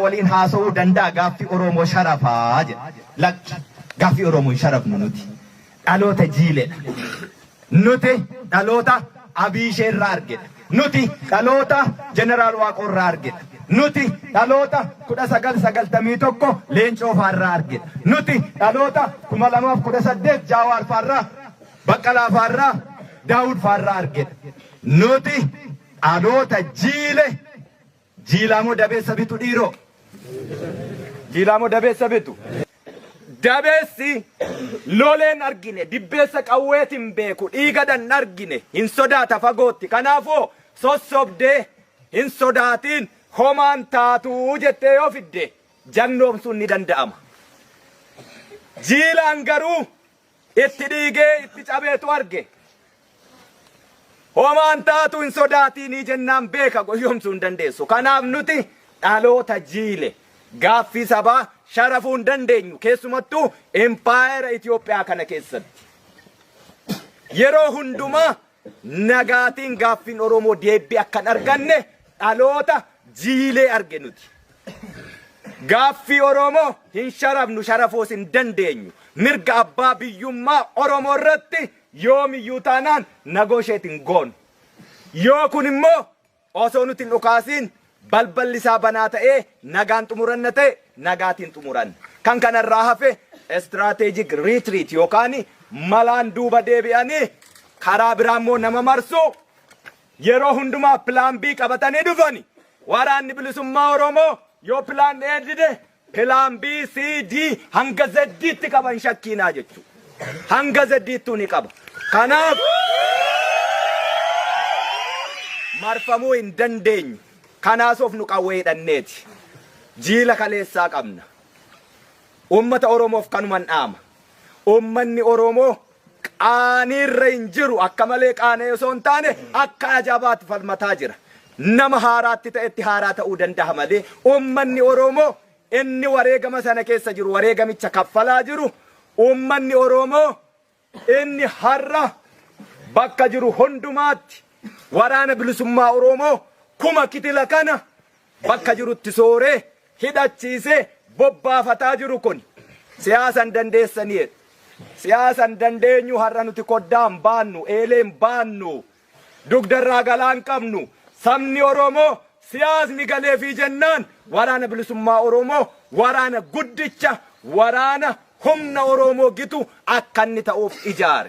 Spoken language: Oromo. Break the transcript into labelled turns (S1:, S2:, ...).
S1: Waliin haasa'uu danda'a, gaaffii Oromoo sharafaa jedha. Lakki, gaaffii Oromoo hin sharafnu nuti. Dhaloota jiiledha. Nuti dhaloota Abiishee irraa argedha. Nuti dhaloota Jeneraal Waaqoo irraa argedha. Nuti dhaloota 1991 Leencoo faarraa argedha. Nuti dhaloota 2018 Jaawaar faarraa, Baqqalaa faarraa, Daawud faarraa argedha. Nuti dhaloota jiile. Jiilaa moo dabeessa bitu dhiiroo? Jiilaa moo dabeessa bitu? Dabeessi loleen argine, dibbeessa qawweetiin beeku, dhiiga dhan argine, hin sodaata fagootti. Kanaafuu sossobdee hin sodaatiin, homaan taatuu jettee yoo fidde jagnoomsuun ni danda'ama. Jiilaan garuu itti dhiigee itti cabeetu arge. Homaan taatu, hin sodaatiinii jennaan beeka, goyyomsuu hin dandeessu. Kanaaf nuti dhaloota jiile, gaaffii sabaa sharafuu hin dandeenyu, keessumattuu impaayera Itoophiyaa kana keessatti. Yeroo hundumaa nagaatiin gaaffiin Oromoo deebbii akka hin arganne dhaloota jiilee arge nuti. Gaaffii Oromoo hin sharafnu, sharafuus hin dandeenyu. Mirga abbaa biyyummaa Oromoo irratti yoomiyyuu taanaan negotiate hin goonu. Yoo kun immoo osoo nuti hin dhukaasiin balballi isaa banaa ta'ee nagaan xumuranna ta'e, nagaatiin xumuranna. Kan kanarraa hafe strategic retreat yookaan malaan duuba deebi'anii karaa biraa immoo nama marsu, yeroo hundumaa plan B qabatanii dhufani. Waraanni Bilisummaa Oromoo yoo plan A dide, plan B, C, D hanga Z'tti qaban shakkiinaa jechuudha. Hanga Z'ttuu ni qaba. Kanaaf marfamuu hin dandeenyu. Kanaas of nu qawwee hidhanneeti. Jiila kaleessaa qabna. Uummata Oromoof kanuman dhaama. Uummanni Oromoo qaaniirra hin jiru, akka malee qaana'ee osoo hin taane akka ajaa'ibaatti falmataa jira. Nama haaraatti ta'etti haaraa ta'uu danda'a malee, uummanni Oromoo inni wareegama sana keessa jiru, wareegamicha kaffalaa jiru, uummanni Oromoo inni har'a bakka jiru hundumaatti Waraana Bilisummaa Oromoo kuma kitila kana bakka jirutti sooree hidhachiisee bobbaafataa jiru kun siyaasan dandeessanii, siyaasan dandeenyu. Har'a nuti koddaan baannu, eeleen baannu, dugdarraa galaan qabnu. Sabni Oromoo siyaasni galeefii jennaan Waraana Bilisummaa Oromoo waraana guddicha, waraana humna Oromoo gitu akka inni ta'uuf ijaare.